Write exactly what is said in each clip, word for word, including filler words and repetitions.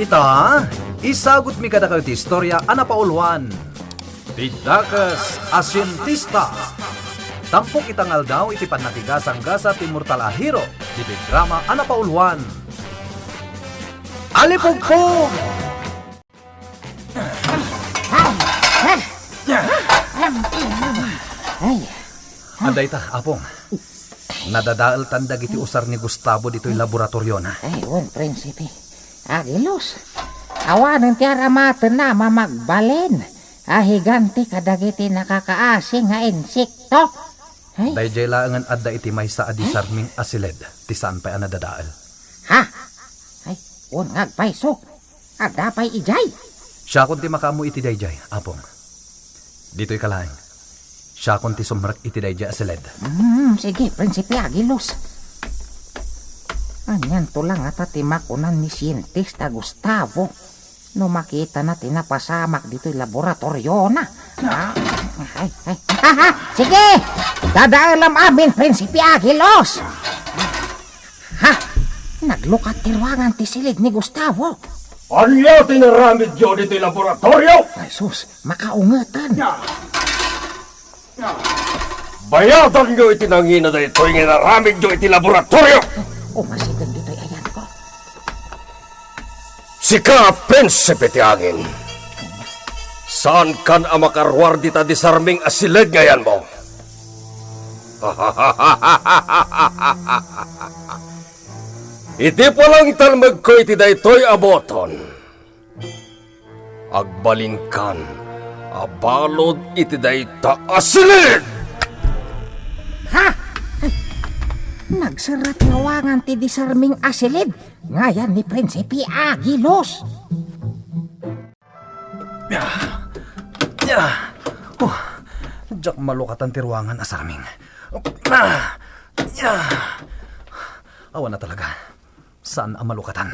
Ita, isagutmi kadakayo ti istorya a napauluan ti dakes a sientista. Tampok ita nga aldaw iti pannakigasanggasat ti mortal a hero ti programa a napauluan. Alipugpog! Ay. Adda ita, Apong. Nadadaeltan dagiti usar ni Gustavo ditoy laboratoriona. Ay, wen, Prinsipe Aguilos. Awanen ti aramatenna a mamagbalin a higante kadagiti nakakaasi nga insekto. Ay. Daydiay laengen adda iti maysa a disarming a siled ti saan pay a nadadael. Ha? Ay, wen nga agpayso. Adda pay idiay? Siakon ti makaammo iti daydiay, Apong. Ditoyka laeng. Siakon ti sumrek iti daydiay a siled. Hmm, sige, Prinsipe Aguilos. Anianto la ngata ti makunan ni Sientista Gustavo no makitana ti napasamak ditoy laboratoriona? Ah, ay, ay. Sige! Dadaelam amin, Prinsipe Aguilos! Ha? Naglukat ti ruangan ti siled ni Gustavo. Ania ti inaramidyo ditoy laboratorio? Ay, sus, makaungeten. Bayadanyo iti nangina daytoy nga inaramidyo iti laboratorio! Umasideg ditoy ayanko. Sika, prinsipe ti angin. Saankan a makaruar dita disarming a siled nga ayanmo. Iti palangtalmegko iti daytoy a buton, agbalinkan a balud iti dayta a siled! Ha? Nagserra ti ruangan ti disarming a siled nga ayan ni Prinsipe Aguilos. Ah, ah, oh, diak malukatan ti ruangan a sarming. Ah, ah. Awan a talaga. Saan a malukatan.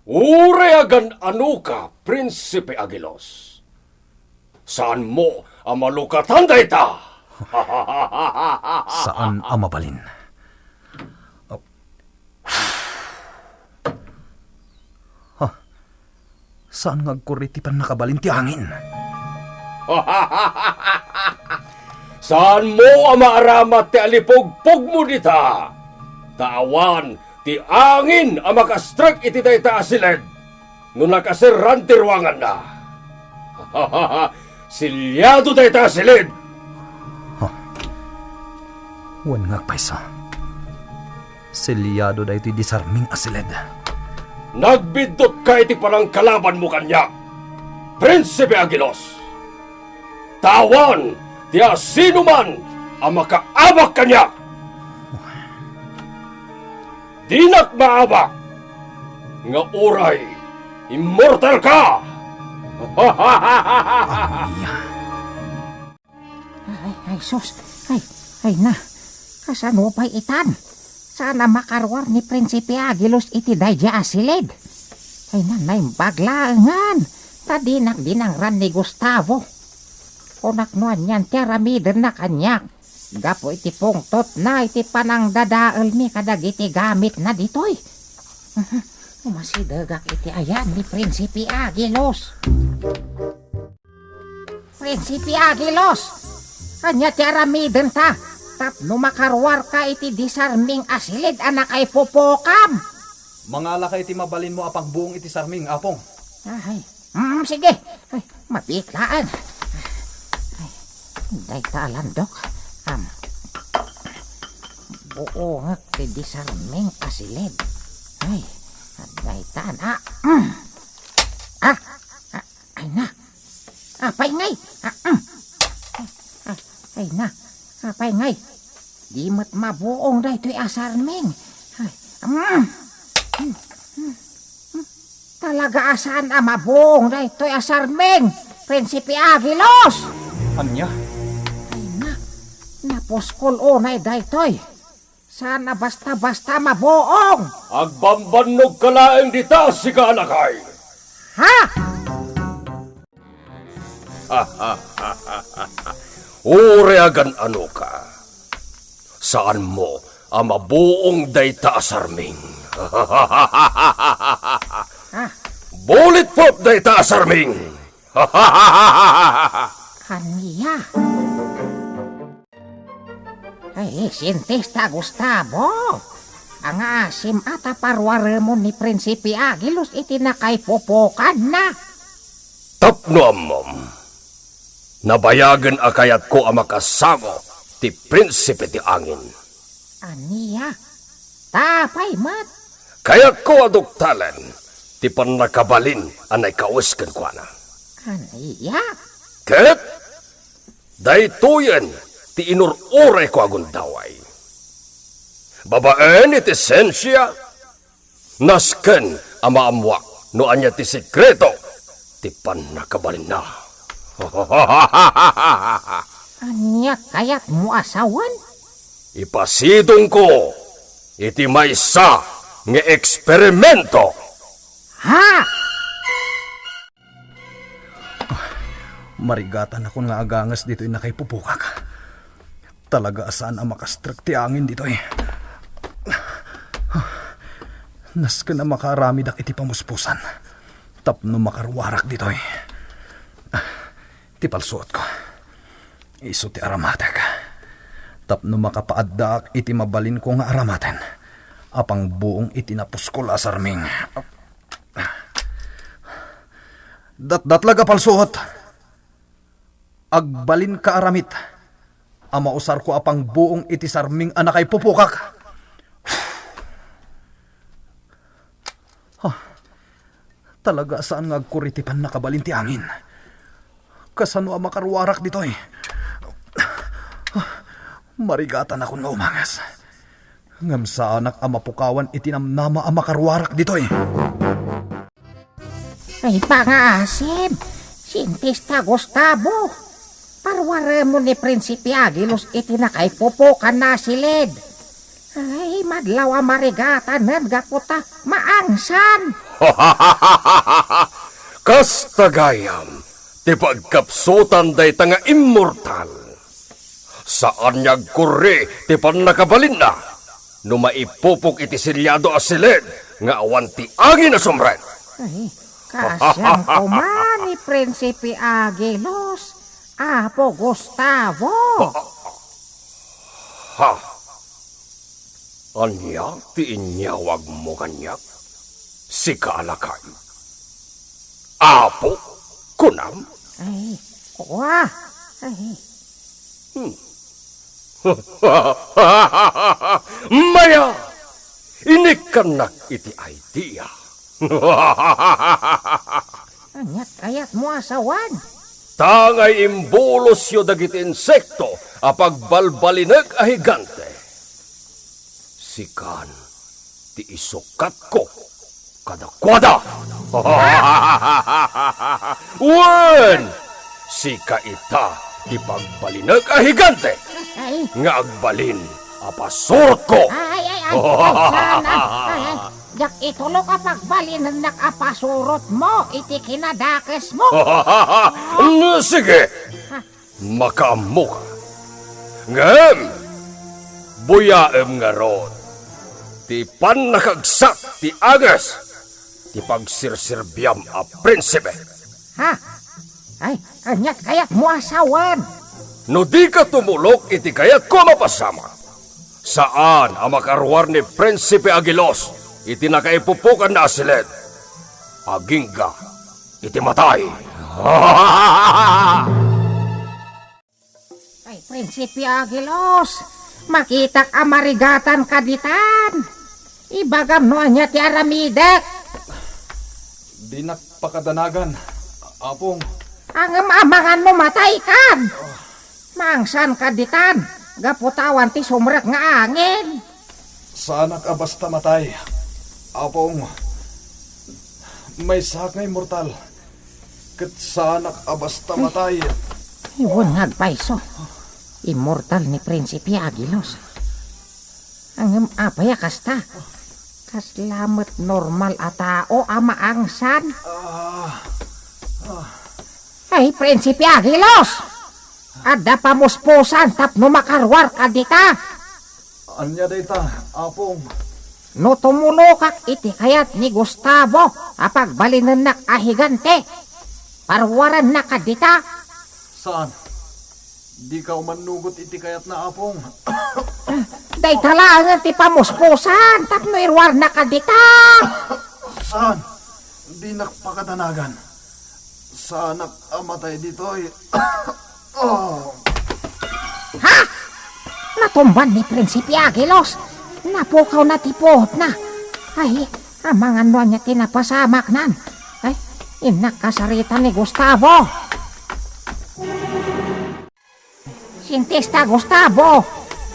Uray agan-anoka, Prinsipe Aguilos. Saanmo a malukatan dayta? Saan a mabalin. Ha? Saan nga agkurri ti pannakabalin ti angin? Saanmo a maaramat ti alipugpugmo dita? Ta awan ti angin a makastrek iti dayta a siled no nakaserran ti ruanganna. Siliado dayta a siled! Ha? Wen nga agpayso. Siliado daytoy disarming a siled. Nagbiddutka iti panangkalabanmo kaniak, Prinsipe Aguilos. Ta awan ti asinoman a makaabak kaniak. Dinak maabak nga uray immortal ka! Ania? Ay, ay, sus. Ay, ay na. Kasano pay itan? Saan a makaruar ni Prinsipe Aguilos iti daydiay a siled? Ay na, naimbag laengen. Ta dinak dinangran ni Gustavo. Kunak no anian ti aramidenna kaniak gapu iti pungtotna iti panangdadaelmi kadagiti gamitna ditoy. Umasidegak iti ayan ni Prinsipe Aguilos. Prinsipe Aguilos, ania ti aramidenta tapno makaruarka iti disarming a siled a nakaipupokam? Mangalaka iti mabalinmo a pagbuong iti sarming, Apong. Ay, mm, sige. Ay, mabiit laeng. Ay, dayta a landok. Am, buongek ti disarming a siled. Ay, dayta na. Mm. Ah, ah, Ay na. Apay ngay? Ah, mm. Ah, ay na. Apay ngay? Di met mabuong daytoy a sarming. Ay, mm. Mm, mm, mm. Talaga a saan a mabuong daytoy a sarming, Prinsipe Aguilos? Ania? Ay na. Napuskol unay daytoy. Saan a basta-basta mabuong! Agbambannogka laeng dita, sika a lakay! Ha? Uray agan-anoka. Saanmo a mabuong dayta a sarming. Ah. Bulletproof dayta a sarming. Ania? Ay, sintesta, Gustavo. Anga asim a ta paruaremon ni Prinsipe Aguilos iti nakaipupokanna. Tapno ammom, nabayagen a kayatko a makasango ti prinsipe ti angin. Ania? Ta apay met? Kayatko a duktalen ti pannakabalin a naikawes kenkuana. Ania? Ket daytoyen ti inur-urayko a gundaway. Babaen iti sensia, nasken a maammoak no ania ti sekreto ti pannakabalinna. Ania kayatmo a sawen? Ipasidongko iti maysa nga eksperimento. Ha? Marigatanakon nga aganges ditoy nakaipupokak. Talaga a saan a makastrek ti angin ditoy. Nasken a makaaramidak iti pamuspusan tapno makaruarak ditoy. Ti palsuotko, isu ti aramatek tapno makapaaddaak iti mabalinko nga aramaten a pangbuong iti napuskol a sarming. Datdatlag a palsuot. Agbalinka aramid a mausarko a pangbuong iti sarming a nakaipupokak. Ah, talaga a saan nga agkuri ti pannakabalin ti angin. Kasano a makaruarak ditoy? Ah, marigatanakon nga umanges. Ngem saanak a mapukawan iti namnama a makaruarak ditoy. Ay, pangaasim! Sintesta, Gustavo! Paruaremon ni Prinsipe Aguilos iti nakaipupokanna a silid. Ay, madlaw a marigatanen gapu ta maangsan! Kasta gayam ti pagkapsutan dayta nga immortal. Saan nga agkurri ti pannakabalinna no maipupok iti selyado a silid nga awan ti angin a sumrek. Ay, kaasian koma ni Prinsipe Aguilos, Apo Gustavo. Ha? Ania ti inyawagmo kaniak? Sika a lakay. Apo, kunam? Ay, kua. Ay. Hmm. Maya, inikkannak iti idea. Ania kayatmo a sawen? Tangay imbulosyo dagiti insekto a pagbalbalinek a higante. Sikan ti isukatko kadakuada. Wen, sika ita ti pagbalinek a higante Ay, nga agbalin a pasurotko. Ay, ay, ay, ay, sana. Ay, ay, diak itulok a pagbalinennak a pasurotmo iti kinadakesmo. No, sige. Makaammoka. Ngem, buyaem ngarud ti pannakagsak ti anges ti pagserserbiam a prinsipe. Ha? Ay, aniat kayatmo a sawen? No dika tumulok iti kayatko a mapasamak, saan a makaruar ni Prinsipe Aguilos iti nakaipupokanna a silid. Agingga iti matay. Ay, Prinsipe Aguilos, makitak a marigatan ka ditan. Ibagam no ania ti aramidek. Dinak pakadanagan, Apong. Ngem amangan mo matay kan. Maangsan ka ditan, gapu ta awan ti sumrek nga angin. Saanak a basta matay, Apong. Maysaak nga immortal, ket saanak a basta matay. Ay, wen nga agpayso. Immortal ni Prinsipe Aguilos. Ngem apay a kasta? Kasla met normal a tao a maangsan? Ah, ah. Ay, Prinsipe Aguilos! Adda pamuspusan tapno makaruar ka dita. Ania dayta, Apong? No tumulokak iti kayat ni Gustavo a pagbalinennak a higante, paruarannaka dita. Saan? Dika umannugot iti kayatna, Apong. Dayta laengen ti pamuspusan tapno iruarnaka dita. Saan? Dinak pakadanagan. Saanak a matay ditoy. Oh. Ha? Natumban ni Prinsipe Agilos. Napukawna ti puotna. Ay, amangan no ania ti napasamaknan. Ay, innak kasarita ni Gustavo. Sintesta, Gustavo.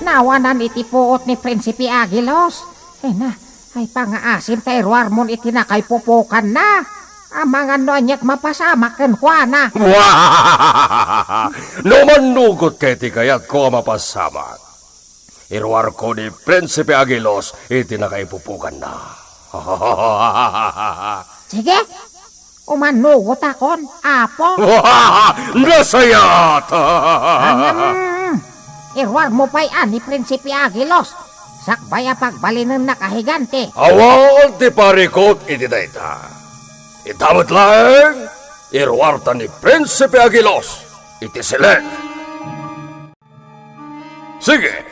Nawanan iti puot ni Prinsipe Agilos. Ay na, ay pangaasim ta iruarmon iti nakaipupukanna. Amangan no aniat mapasamak kenkuana. No mannugot ka iti kayatko a mapasamak, iruarko ni Prinsipe Agilos iti nakaipupukanna. Sige, umannugotakon, Apo. Nasayat! Ngem, iruarmo pay a ni Prinsipe Agilos, sakbay a pagbalinennak a higante. Awan ti parikut iti dayta. Ita met laeng, iruarta ni Prinsipe Agilos iti siled. Sige,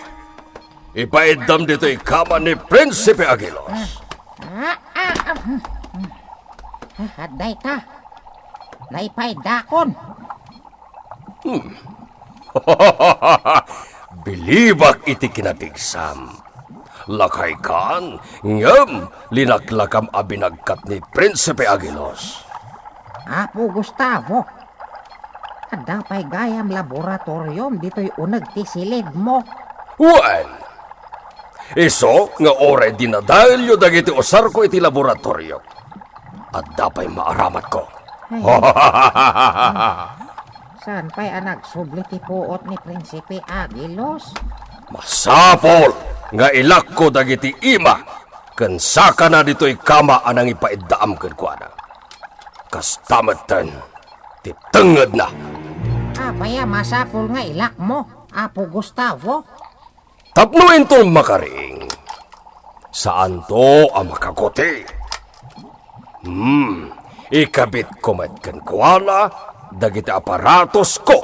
ipaiddam ditoy kama ni Prinsipe Agilos. Ah, ah, ah, ah, adda ita. Naipaiddakon. Hmm. Bilibak iti kinapigsam. Lakaykan, ngem linaklakam a binagkat ni Prinsipe Agilos. Apo Gustavo, adda pay gayam laboratoriom ditoy uneg ti silidmo? Wen, isu nga uray dinadaelyo dagiti usarko iti laboratorio, adda pay maaramatko. Ay. Saan pay a nagsubli ti puot ni Prinsipe Agilos? Masapul nga ilakko dagiti ima ken sakana ditoy kama a nangipaiddaam kenkuana. Kasta metten ti tengngedna. Apay a masapul nga ilakmo, Apo Gustavo? Tapno inton makaring, saanto a makaguti. Hmm, ikabitko met kenkuana dagiti aparatosko,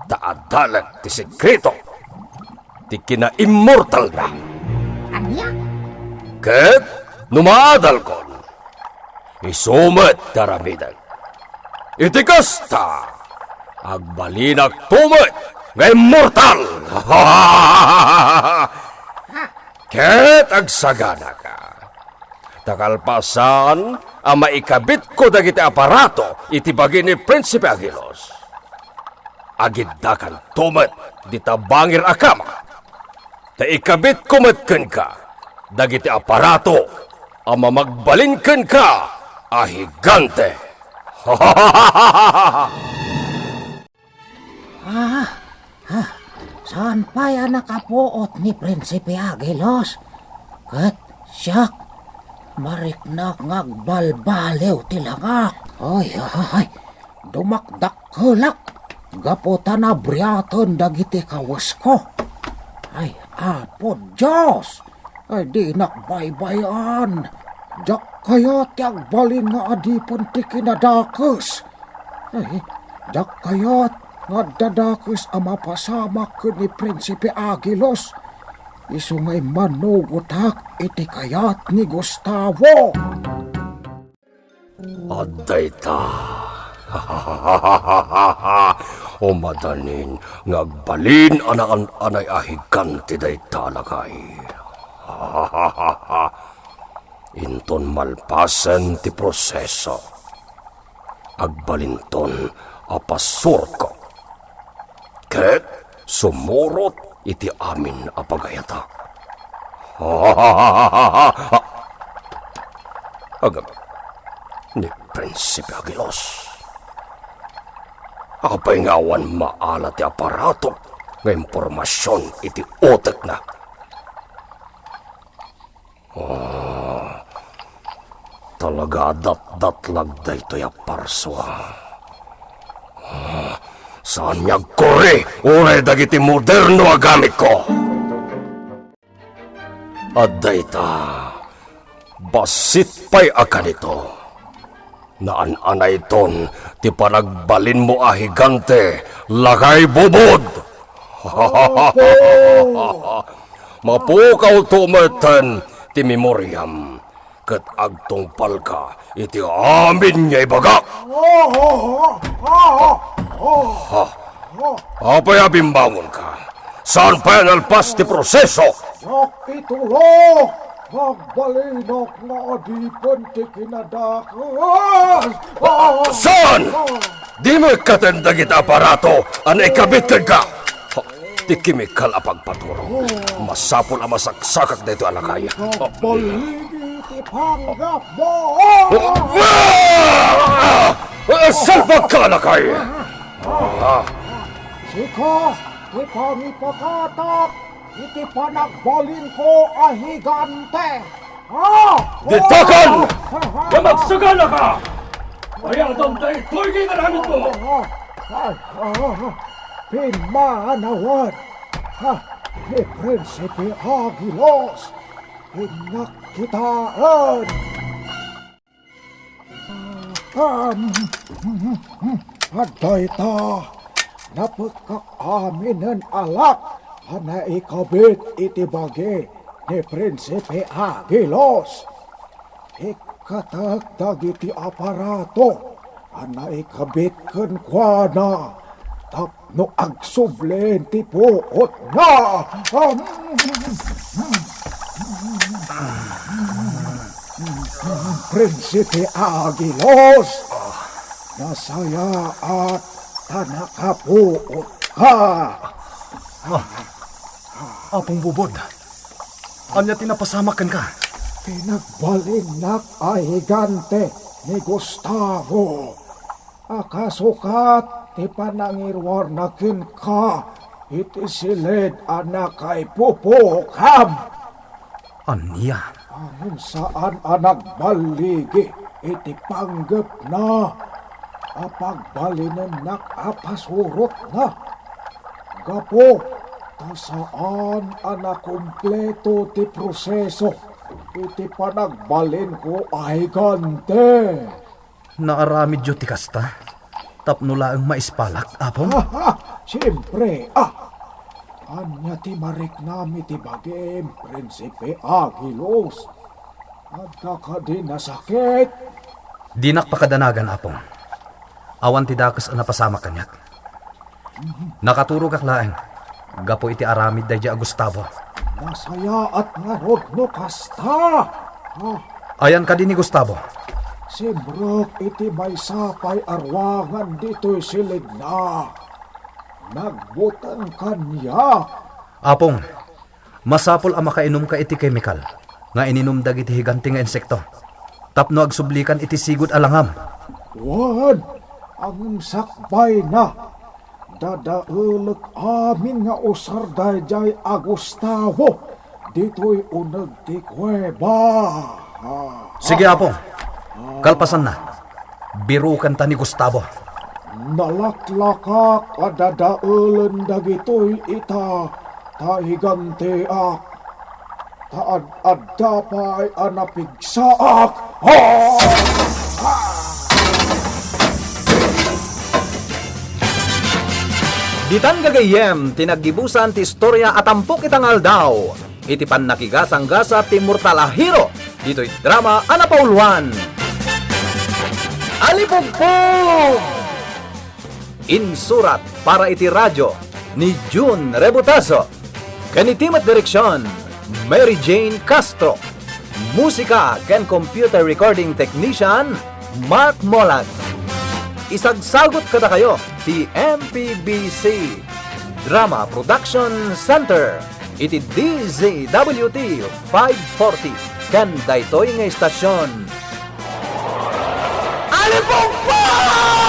ta adda laeng ti sekreto ti kinaimmortalna. Ania? Ket no maadalkon, isu met ti aramidek. Iti kasta, agbalinakto met nga immortal. Ket agsaganaka. Ta kalpasan a maikabitko dagiti aparato iti bagi ni Prinsipe Agilos, agiddakanto met dita bangir a kama. Ta ikabitko met kenka dagiti aparato a mamagbalin kenka a higante. Ah, ah, saan pay a nakapuot ni Prinsipe Agilos? Ket siak, mariknak nga agbalbaliw ti langak. Ay, ay, ay, dumakdakkelak gapu ta nabriaten dagiti kawesko. Ay, Apo Dios! Ay, dinak baybay-an. Diak kayat ti agbalin nga adipen ti kinadakes. Ay, diak kayat nga adda dakes a mapasamak ken ni Prinsipe Agilos. Isu nga immanugotak iti kayat ni Gustavo. Adda ita. O madanin nga agbalin a naan-anay a higante dayta a lakay. Inton malpasen ti proseso, agbalinton a pasurko. Ket sumurot iti amin a pagayatak. Agam, ni Prinsipe Agilos. Apay nga awan maala ti aparato nga impormasion iti utekna? Ah, talaga a datdatlag daytoy a parsua. Ah, saan nga agkurri uray dagiti moderno a gamitko? Adda ita, bassit pay a kanito. Naan-anayton ti panagbalinmo a higante, lakay Bubod. Mapukawto metten ti memoriam, ket agtungpalka iti amin nga ibagak. Ha? Apay a bimbangonka? Saan pay a nalpas ti proseso? Diak itulok! Agbalinak nga adipen ti kinadakes! Saan? Dimo ikkaten dagiti aparato a naikabit kenka. Ti kemikal a pagpaturo. Masapul a masaksakak daytoy a lakay. Kabaligi ti panggepmo! Ah! Ah, salbagka, lakay! Ah. Sika ti pangipakatak iti panagbalinko a higante. Ah! Ditakan! Nga magsagana ka! Bayadam daytoy nga inaramidmo! Pimmanawed! Ha! Ni Prinsipe Agilos! Innak kitaen! Ahem. Adda ita, napekkak aminen a lak a naikabit iti bagi ni Prinsipe Agilos. Ikkatek dagiti aparato a naikabit kenkuana tapno agsubli ti puotna. Ahem. Prinsipe Agilos, nasayaat ta nakapuotka. Ah, Apong Bubod, ania ti napasamak kenka? Ti nagbalinnak a higante ni Gustavo a kasukat ti panangiruarna kenka iti siled a nakaipupokam. Ania? Ngem saan a nagballigi iti panggepna a pagbalinennak a pasurotna. Gapu ta saan a nakumpleto ti proseso iti panagbalinko a higante. Naaramidyo ti kasta tapno laeng maispalak, Apong? Siempre, ah! Ania ti mariknam iti bagim, Prinsipe Agilos? Adda kadi nasakit? Dinak pakadanagan, Apong. Awan ti dakes a napasamak kaniak. Nakaturogak laeng gapu iti aramid daydiay a Gustavo. Nasayaat ngarud no kasta. Ah. Ayan kadi ni Gustavo? Simrek iti maysa pay a ruangan ditoy siledna. Nagbuteng kaniak. Apong, masapul a makainomka iti kemikal nga ininom dagiti higante nga insekto tapno agsublikan iti sigud a langam. Wen, ngem sakbayna, dadaelek amin nga usar daydiay a Gustavo ditoy uneg ti kueba. Sige, Apong. Kalpasanna, birukenta ni Gustavo. Nalaklakak a dadaelen dagitoy ita ta higanteak, ta ad-adda pay a napigsaak. Ah! Ditan gagayyem ti naggibusan ti istorya a tampok ita nga aldaw iti pannakigasanggasat ti immortal a hero ditoy drama a napauluan. Alipugpog! Insurat para iti radio ni Jun Rebutazo, ken iti met direksion, Mary Jane Castro. Musika ken computer recording technician, Mark Molag. Isagsagut kadakayo ti M P B C Drama Production Center iti D Z W T five forty ken daytoy nga istasyon. Alipugpog!